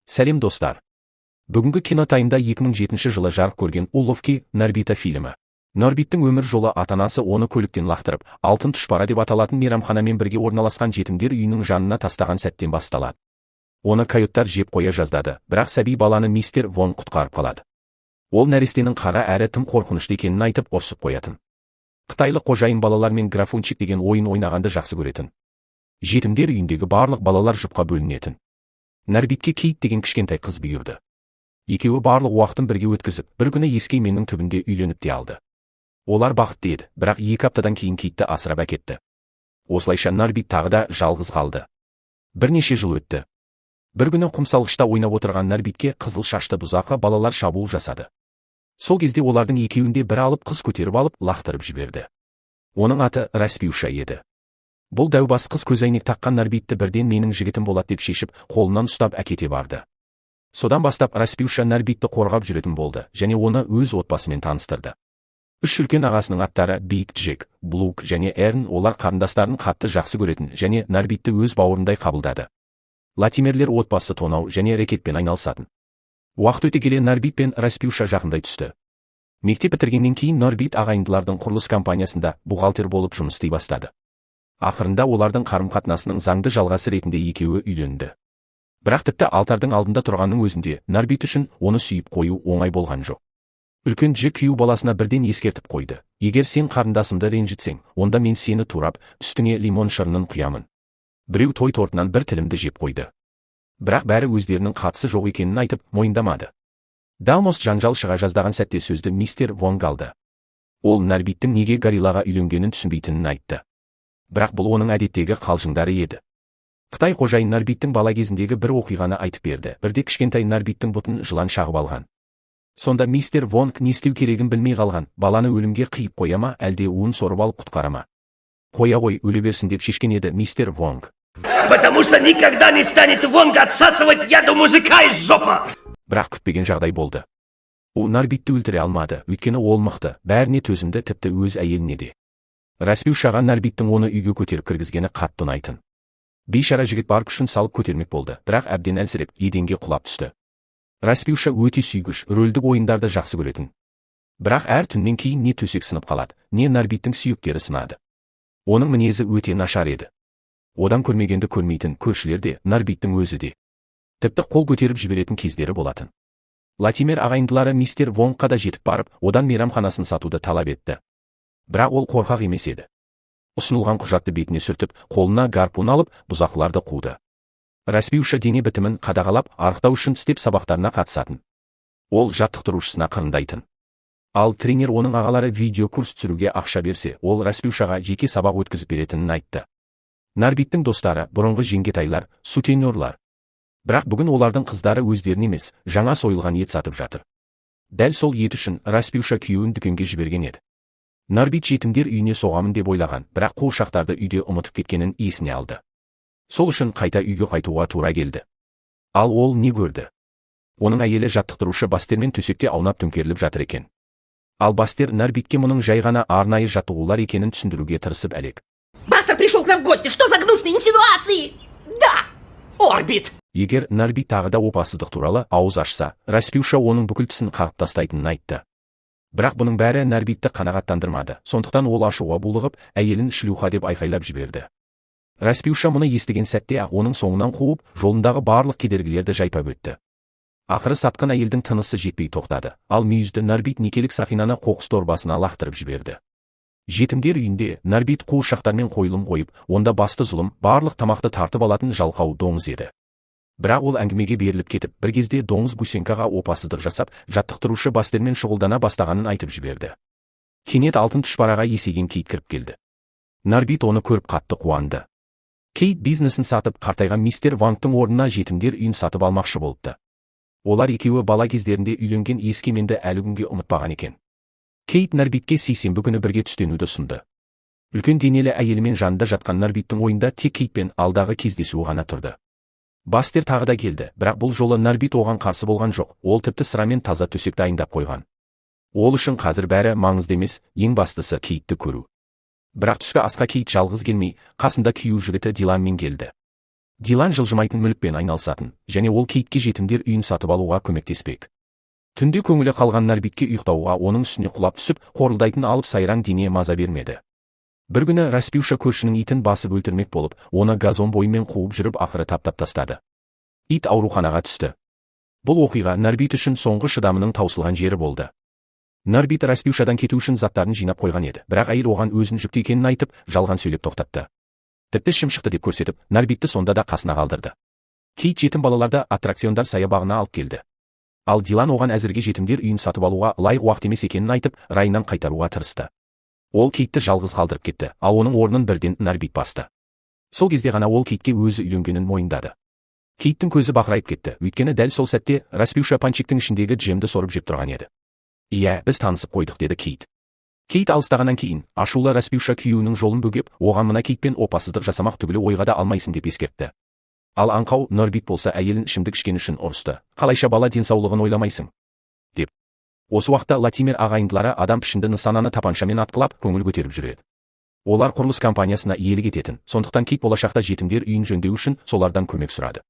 Сәлем, достар! Бүгінгі Кинотаймда 2007 жылы жарық көрген «Уловки Норбита» фильмі. Норбиттің өмір жолы ата-анасы оны көліктен лақтырып, «Алтын тұшпара» деп аталатын мейрамханамен бірге орналасқан жетімдер үйінің жанына тастаған сәттен басталады. Оны койоттар жеп қоя жаздады, бірақ сәби баланы мистер Вонг құтқарып қалады. Ол нәрестенің қара әрі тым қорқынышты екенін айтып, ұрсып қоятын. Қытайлық қожайын балалармен «Графунчик» деген ойын ойнағанды жақсы көретін. Жетімдер үйіндегі барлық балалар жұпқа бөлінетін. Норбитке Кейт деген кішкентай қыз бұйырды. Екеуі барлық уақытын бірге өткізіп, бір күні ескейменнің түбінде үйленіп те алды. Олар бақытты еді, бірақ 2 аптадан кейін Кейтті асырап әкетті. Осылайша Норбит тағы да жалғыз қалды. Бірнеше жыл өтті. Бір күні құмсалғышта ойнап отырған Норбитке қызыл шашты бұзақы балалар шабуыл жасады. Сол кезде олардың екеуінде бір алып қыз көтеріп алып, лақтырып жіберді. Оның аты Распюша еді. Бұл дәубас қыз көзәйнек таққан Норбитті бірден менің жігітім болады деп шешіп, қолынан ұстап әкете барды. Содан бастап Распюша Норбитті қорғап жүретін болды және оны өз отбасымен таныстырды. Үш үлкен ағасының аттары Биг Джек, Блук және Эрн. Олар қарындастарын қатты жақсы көретін және Норбитті өз бауырындай қабылдады. Латимерлер отбасы тонау және рэкетпен айналысатын. Уақыт өте келе Норбит пен Распюша жақындай түсті. Мектеп бітіргеннен кейін Норбит ағайындылардың құрылыс компаниясында бухгалтер болып жұмыс істей бастады. Ақырында олардың қарым-қатынасының заңды жалғасы ретінде екеуі үйленді. Бірақ тіпті алтардың алдында тұрғанның өзінде Норбит үшін оны сүйіп қою оңай болған жоқ. Үлкен Джек күйеу баласына бірден ескертіп қойды: «Егер сен қарындасымды ренжітсең, онда мен сені турап, үстіңе лимон шырынын құямын». Біреу той тортынан бір тілімді жеп қойды, бірақ бәрі өздерінің қатысы жоқ екенін айтып, мойындамады. Далмос жанжал шыға жаздаған сәтте сөзді мистер Вонг алды. Ол Норбиттің неге гориллаға үйленгенін түсінбейтінін айтты, бірақ бұл оның әдеттегі қалжыңдары еді. Қытай қожайын Норбиттің бала кезіндегі бір оқиғаны айтып берді. Бірде кішкентай Норбиттің бұтын жылан шағып алған. Сонда мистер Вонг не істеу керегін білмей қалған: баланы өлімге қиып қоя ма, әлде уын сорып алып құтқара ма? «Қоя ғой, өле берсін», – деп шешкен еді мистер Вонг. Потому что никогда не станет Вонг отсасывать яду мужика из жопа! Бірақ күтпеген жағдай болды. Ол Норбитті өлтіре алмады, өйткені ол мықты, бәріне төзімді, тіпті өз әйеліне де. Распюшаға Норбиттің оны үйге көтеріп кіргізгені қатты ұнайтын. Бейшара жігіт бар күшін салып көтермек болды, бірақ әбден әлсіреп, еденге құлап түсті. Распюша өте сүйгіш, рөлдік ойындарды жақсы көретін. Бірақ әр түннен кейін не төсек сынып қалады, не Норбиттің сүйектері сынады. Оның мінезі өте нашар еді. Одан көрмегенді көрмейтін көршілер де, Норбиттің өзі де. Тіпті қол көтеріп жіберетін кездері болатын. Латимер ағайындылары мистер Вонгқа да жетіп барып, одан мейрамханасын сатуды талап етті. Бірақ ол қорқақ емес еді. Ұсынылған құжатты бетіне сүртіп, қолына гарпун алып, бұзақыларды қуды. Распюша дене бітімін қадағалап, арықтау үшін степ сабақтарына қатысатын. Ол жаттықтырушысына қырындайтын. Ал тренер оның ағалары видео курс түсіруге ақша берсе, ол Распюшаға жеке сабақ өткізіп беретінін айтты. Норбиттің достары бұрынғы жеңгетайлар, сутенерлар. Бірақ бүгін олардың қыздары өздерін емес, жаңа сойылған ет сатып жатыр. Дәл сол ет үшін Распюша күйеуін дүкенге жіберген еді. Норбит жетімдер үйіне соғамын деп ойлаған, бірақ қуыршақтарды үйде ұмытып кеткенін есіне алды. Сол үшін қайта үйге қайтуға тура келді. Ал ол не көрді? Оның әйелі жаттықтырушы Бастермен төсекте аунап төңкеріліп жатыр екен. Ал Бастер Норбитке мұның жай ғана арнайы жаттығулар екенін түсіндіруге тырысып әлек. Бастер пришел к нам в гости. Что за гнусные инсинуации? Да! Орбит! Егер Норбит тағы да опасыздық туралы ауыз ашса, Распюша оның бүкіл тісін қағып тастайтынын айтты. Бірақ бұның бәрі Норбитті қанағаттандырмады. Сондықтан ол ашуға булығып, әйелін «шлюха» деп айқайлап жіберді. Распюша мұны естіген сәтте ақ оның соңынан қуып, жолындағы барлық кедергілерді жайпап өтті. Ақыры сатқын әйелдің тынысы жетпей тоқтады. Ал мүйізді Норбит некелік сақинаны қоқыс дорбасына лақтырып жіберді. Жетімдер үйінде Норбит қуыршақтармен қойылым қойып, онда басты зұлым барлық тамақты тартып алатын жалқау доңыз еді. Бірақ ол әңгімеге беріліп кетіп, бір кезде доңыз Гусенкаға опасыздық жасап, жаттықтырушы Бастермен шұғылдана бастағанын айтып жіберді. Кенет алтын тұшпараға есейген Кейт кіріп келді. Норбит оны көріп қатты қуанды. Кейт бизнесін сатып, қартайған мистер Вонгтың орнына жетімдер үйін сатып алмақшы болыпты. Олар екеуі бала кездерінде үйленген ескеменді әлі күнге ұмытпаған екен. Кейт Норбитке сейсенбі күні бірге түстенуді ұсынды. Үлкен денелі әйелімен жанында жатқан Норбиттің ойында тек Кейтпен алдағы кездесуі ғана тұрды. Бастер тағы да келді, бірақ бұл жолы Норбит оған қарсы болған жоқ. Ол тіпті сырамен таза төсек дайындап қойған. Ол үшін қазір бәрі маңызды емес, ең бастысы Кейтті көру. Бірақ түскі асқа Кейт жалғыз келмей, қасында күйеу жігіті Диланмен келді. Дилан жылжымайтын мүлікпен айналысатын және ол Кейтке жетімдер үйін сатып алуға көмектеспек. Түнде көңілі қалған Нарбитке ұйықтауға оның үстіне құлап түсіп, қорылдайтын алып сайраң дене маза бермеді. Бір күні Распюша көршінің итін басып өлтірмек болып, оны газон бойымен қуып жүріп, ақыры таптап тастады. Ит ауруханаға түсті. Бұл оқиға Нарбит үшін соңғы шыдамының таусылған жері болды. Нарбит Распюшадан кету үшін заттарын жинап қойған еді, бірақ әйел оған өзін жүкті екенін айтып, жалған сөйлеп тоқтатты. Тіпті ішім шықты деп көрсетіп, Нарбитті сонда да қасына қалдырды. Кейт жетім балаларды аттракциондар саябағына алып келді. Ал Дилан оған әзірге жетімдер үйін сатып алуға лайық уақыт емес екенін айтып, райынан қайтаруға тырысты. Ол Кейтті жалғыз қалдырып кетті, ал оның орнын бірден Нарбит басты. Сол кезде ғана ол Кейтке өзі үйленгенін мойындады. Кейттің көзі бақырайып кетті, өйткені дәл сол сәтте Распюша пончиктің ішіндегі джемді сорып жеп тұрған еді. «Иә, біз танысып қойдық», – деді Кейт. Кейт алыстағаннан кейін ашулы Распюша күйеуінің жолын бөгеп, оған мына Кейтпен опасыздық жасамақ түгілі ойға да алмайсың деп ескертті. Ал аңқау Норбит болса, әйелін ішімдік ішкені үшін ұрысты. «Қалайша бала денсаулығын ойламайсың?» деп. Осы уақытта Латимер ағайындылары адам пішінді нысананы тапаншамен атқылап, көңіл көтеріп жүреді. Олар құрылыс компаниясына иелік ететін, сондықтан Кейт болашақта жетімдер үйін жөндеу үшін солардан көмек сұрады.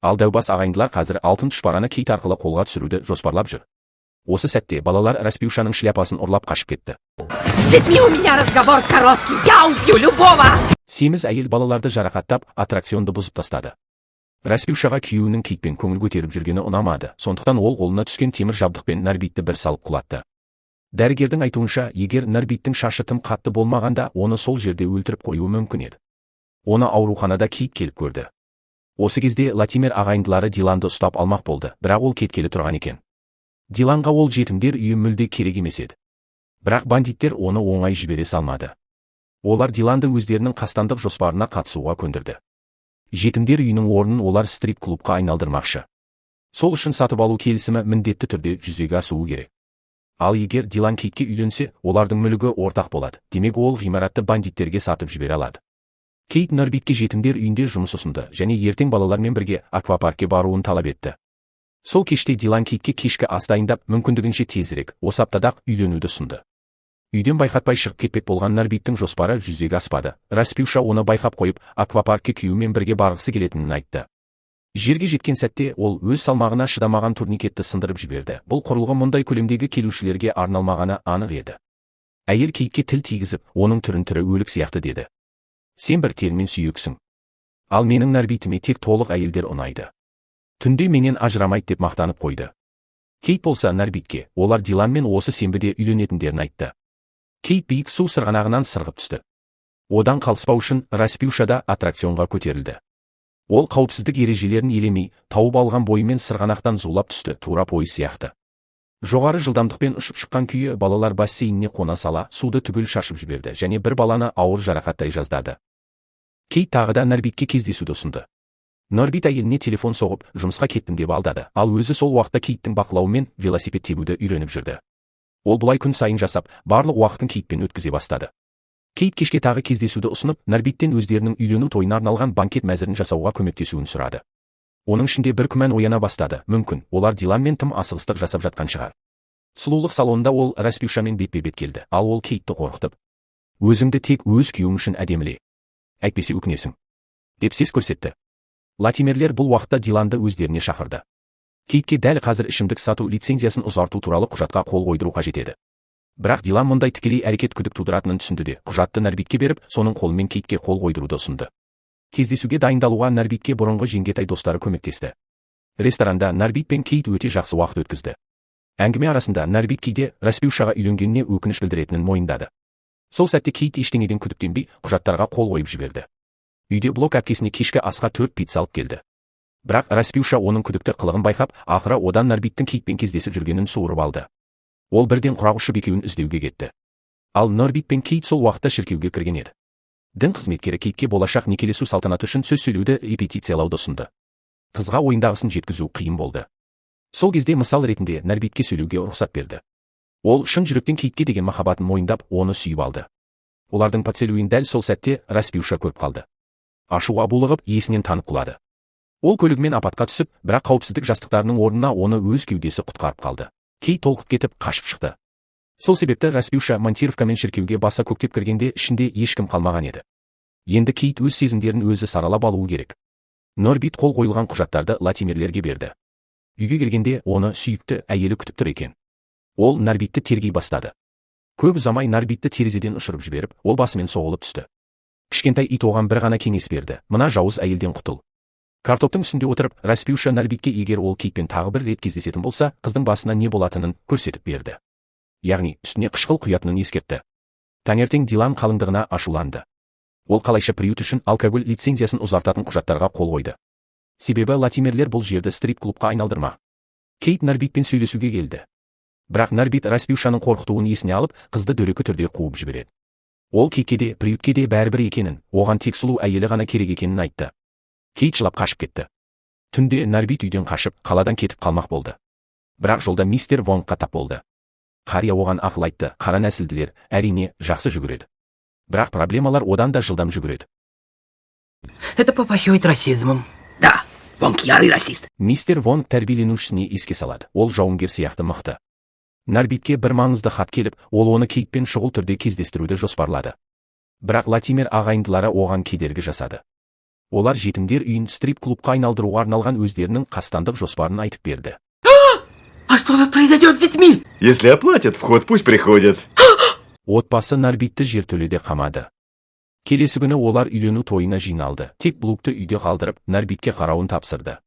Ал дәубас ағайындылар қазір алтын тұшпараны Кейт арқылы қолға түсіруді жоспарлап жүр. Осы сәтте балалар Распюшаның шляпасын ұрлап қашып кетті. С детьми у меня разговор короткий. Я убью любого! Семіз әйел балаларды жарақаттап, аттракционды бұзып тастады. Распюшаға күйеуінің Кейтпен көңіл көтеріп жүргені ұнамады, сондықтан ол қолына түскен темір жабдықпен Нарбитті бір салып құлатты. Дәрігердің айтуынша, егер Нарбиттің шашы тым қатты болмағанда, оны сол жерде өлтіріп қоюы мүмкін еді. Оны ауруханада Кейт келіп көрді. Осы кезде Латимер ағайындылары Диланды ұстап алмақ болды, бірақ ол кеткелі тұрған екен. Диланға ол жетімдер үйі мүлде керек емес еді. Бірақ бандиттер оны оңай жібере салмады. Олар Диланды өздерінің қастандық жоспарына қатысуға көндірді. Жетімдер үйінің орнын олар стрип клубқа айналдырмақшы. Сол үшін сатып алу келісімі міндетті түрде жүзеге асуы керек. Ал егер Дилан Кейтке үйленсе, олардың мүлігі ортақ болады. Демек, ол ғимаратты бандиттерге сатып жібере алады. Кейт Норбитке жетімдер үйінде жұмыс ұсынды және ертең балалармен бірге аквапаркке баруын талап етті. Сол кеште Дилан Кейтке кешкі ас дайындап, мүмкіндігінше тезірек, осы аптада-ақ үйленуді ұсынды. Үйден байқатпай шығып кетпек болған Нарбиттің жоспары жүзеге аспады. Распюша оны байқап қойып, аквапаркке күйеуімен бірге барғысы келетінін айтты. Жерге жеткен сәтте ол өз салмағына шыдамаған турникетті сындырып жіберді. Бұл құрылғы мұндай көлемдегі келушілерге арналмағаны анық еді. Әйел Кейтке тіл тигізіп, оның түрін тірі өлік сияқты деді. «Сен бір термен сүйексің. Ал менің Нарбитіме тек толық әйелдер ұнайды. Түнде менен ажырамайды», – деп мақтанып қойды. Кейт болса Нарбитке олар Диланмен осы сенбіде үйленетіндерін айтты. Кейт биік су сырғанағынан сырғып түсті. Одан қалыспау үшін Распюша да аттракционға көтерілді. Ол қауіпсіздік ережелерін елемей, тауып алған бойымен сырғанақтан зулап түсті, тура пойыз сияқты. Жоғары жылдамдықпен ұшып шыққан күйі балалар бассейніне қона сала, суды түгел шашып жіберді және бір баланы ауыр жарақаттай жаздады. Кейт тағы да Нарбитке кездесуді ұсынды. Норбит әйеліне телефон соғып, жұмысқа кеттім деп алдады, ал өзі сол уақытта Кейттің бақылауымен велосипед тебуді үйреніп жүрді. Ол бұлай күн сайын жасап, барлық уақытын Кейтпен өткізе бастады. Кейт кешке тағы кездесуді ұсынып, Нарбиттен өздерінің үйлену тойына арналған банкет мәзірін жасауға көмектесуін сұрады. Оның ішінде бір күмән ояна бастады: мүмкін, олар Диланмен тым асығыстық жасап жатқан шығар. Сұлулық салонында ол Распюшамен бетпе-бет келді, ал ол Кейтті қорқытып, «Өзіңді тек өз күйеуің үшін әдеміле. Әйтпесе өкінесің», – деп сес көрсетті. Латимерлер бұл уақытта Диланды өздеріне шақырды. Кейтке дәл қазір ішімдік сату лицензиясын ұзарту туралы құжатқа қол қойдыру қажет еді. Бірақ Дилан мұндай тікелей әрекет күдік тудыратынын түсінді де, құжатты Нарбитке беріп, соның қолымен Кейтке қол қойдыруды ұсынды. Кездесуге дайындалуға Нарбитке бұрынғы жеңгетай достары көмектесті. Ресторанда Нарбит пен Кейт өте жақсы уақыт өткізді. Әңгіме арасында Нарбит кейде Распюшаға үйленгеніне өкініш білдіретінін мойындады. Сол сәтте Кейт ештеңеден күдіктенбей, құжаттарға қол қойып жіберді. Үйде Блок әпкесіне кешкі асқа 4 пицца алып келді. Бірақ Распюша оның күдікті қылығын байқап, ақыры одан Нарбиттің Кейтпен кездесіп жүргенін суырып алды. Ол бірден құрақ ұшып екеуін іздеуге кетті. Ал Норбит пен Кейт сол уақытта шіркеуге кірген еді. Дін қызметкері Кейтке болашақ некелесу салтанаты үшін сөз сөйлеуді репетициялауды ұсынды. Қызға ойындағысын жеткізу қиын болды. Сол кезде мысал ретінде Нарбитке сөйлеуге рұқсат берді. Ол шын жүректен Кейтке деген махаббатын мойындап, оны сүйіп алды. Олардың поцелуйін дәл сол сәтте Распюша көріп қалды. Ашуға булығып, есінен танып құлады. Ол көлігімен апатқа түсіп, бірақ қауіпсіздік жастықтарының орнына оны өз кеудесі құтқарып қалды. Кейт толқып кетіп, қашып шықты. Сол себепті Распюша монтировкамен шіркеуге баса көктеп кіргенде ішінде ешкім қалмаған еді. Енді Кейт өз сезімдерін өзі саралап алуы керек. Норбит қол қойылған құжаттарды Латимерлерге берді. Үйге келгенде оны сүйікті әйелі күтіп тұр екен. Ол Нарбитті тергей бастады. Көп ұзамай Нарбитті терезеден ұшырып жіберіп, ол басымен соғылып түсті. Кішкентай ит оған бір ғана кеңес берді: мына жауыз әйелден құтыл. Картоптың үстінде отырып, Распюша Нарбитке егер ол Кейтпен тағы бір рет кездесетін болса, қыздың басына не болатынын көрсетіп берді. Яғни, үстіне қышқыл құятынын ескертті. Таңертең Дилан қалыңдығына ашуланды. Ол қалайша приют үшін алкоголь лицензиясын ұзартатын құжаттарға қол қойды? Себебі Латимерлер бұл жерді стрип клубқа айналдырмақ. Кейт Нарбитпен сөйлесуге келді. Бірақ Нарбит Распюшаның қорқытуын есіне алып, қызды дөрекі түрде қуып жібереді. Ол Кейтке де, приютке де бәрібір екенін, оған тек сұлу әйелі ғана керек екенін айтты. Кейт жылап қашып кетті. Түнде Нарбит үйден қашып, қаладан кетіп қалмақ болды. Бірақ жолда мистер Вонгқа тап болды. Қария оған ақыл айтты: қара нәсілділер, әрине, жақсы жүгіреді. Бірақ проблемалар одан да жылдам жүгіреді. Это попахивает расизмом. Да, Вонг ярый расист. Мистер Вонг тәрбиеленушісіне еске салады: ол жауынгер сияқты мықты. Нарбитке бір маңызды хат келіп, ол оны Кейтпен шұғыл түрде кездестіруді жоспарлады. Бірақ Латимер ағайындылары оған кедергі жасады. Олар жетімдер үйін стрип клубқа айналдыруға арналған өздерінің қастандық жоспарын айтып берді. А что тут произойдет с детьми? Если оплатят вход, пусть приходят. Отбасы Нарбитті жертөледе қамады. Келесі күні олар үйлену тойына жиналды. Тек Блукты үйде қалдырып, Нарбитке қарауын тапсырды.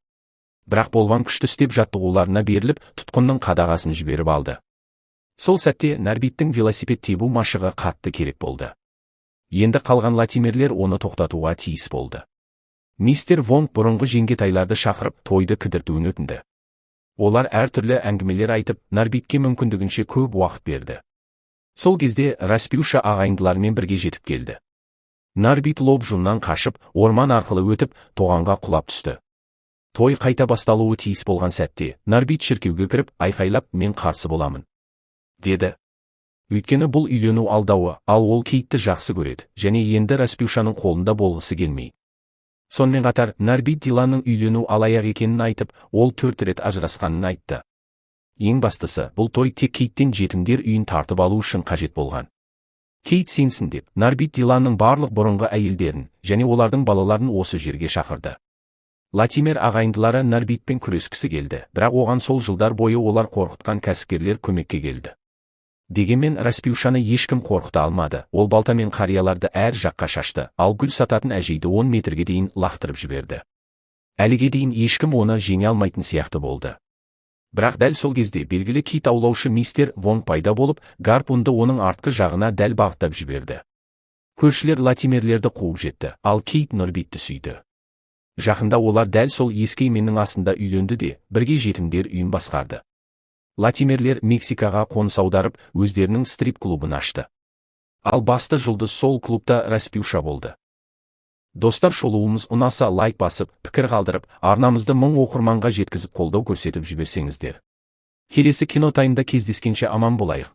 Бірақ болған күшті істеп жаттығуларына беріліп, тұтқынның қадағасын жіберіп алды. Сол сәтте Нарбиттің велосипед тебу машығы қатты керек болды. Енді қалған Латимерлер оны тоқтатуға тиіс болды. Мистер Вонг бұрынғы жеңгетайларды шақырып, тойды кідіртуін өтінді. Олар әртүрлі әңгімелер айтып, Нарбитке мүмкіндігінше көп уақыт берді. Сол кезде Распюша ағайындыларымен бірге жетіп келді. Нарбит Лобжуннан қашып, орман арқылы өтіп, тоғанға құлап түсті. Той қайта басталуы тиіс болған сәтте Нарбит шіркеуге кіріп, айқайлап, «Мен қарсы боламын», деді. Өйткені бұл үйлену алдауы, ал ол Кейтті жақсы көреді және енді Распюшаның қолында болғысы келмейді. Сонымен қатар Нарбит Диланның үйлену алаяқ екенін айтып, ол төрт рет ажырасқанын айтты. Ең бастысы, бұл той тек Кейттен жетімдер үйін тартып алу үшін қажет болған. Кейт сенсін деп, Нарбит Диланның барлық бұрынғы әйелдерін және олардың балаларын осы жерге шақырды. Латимер ағайындылары Нарбитпен күрескісі келді, бірақ оған сол жылдар бойы олар қорқытқан кәсіпкерлер көмекке келді. Дегенмен Распюшаны ешкім қорқыта алмады. Ол балтамен қарияларды әр жаққа шашты, ал гүл сататын әжейді 10 метрге дейін лақтырып жіберді. Әліге дейін ешкім оны жеңе алмайтын сияқты болды. Бірақ дәл сол кезде белгілі кит аулаушы мистер Вонг пайда болып, гарпунды оның артқы жағына дәл бағыттап жіберді. Көршілер Латимерлерді қуып жетті, ал Кейт Норбитті сүйді. Жақында олар дәл сол ескі еменнің астында үйленді де, бірге жетімдер үйін басқарды. Латимерлер Мексикаға қоныс аударып, өздерінің стрип клубын ашты. Ал басты жұлдыз сол клубта Распюша болды. Достар, шолуымыз ұнаса, лайк басып, пікір қалдырып, арнамызды 1000 оқырманға жеткізіп, қолдау көрсетіп жіберсеңіздер. Келесі кинотаймда кездескенше аман болайық.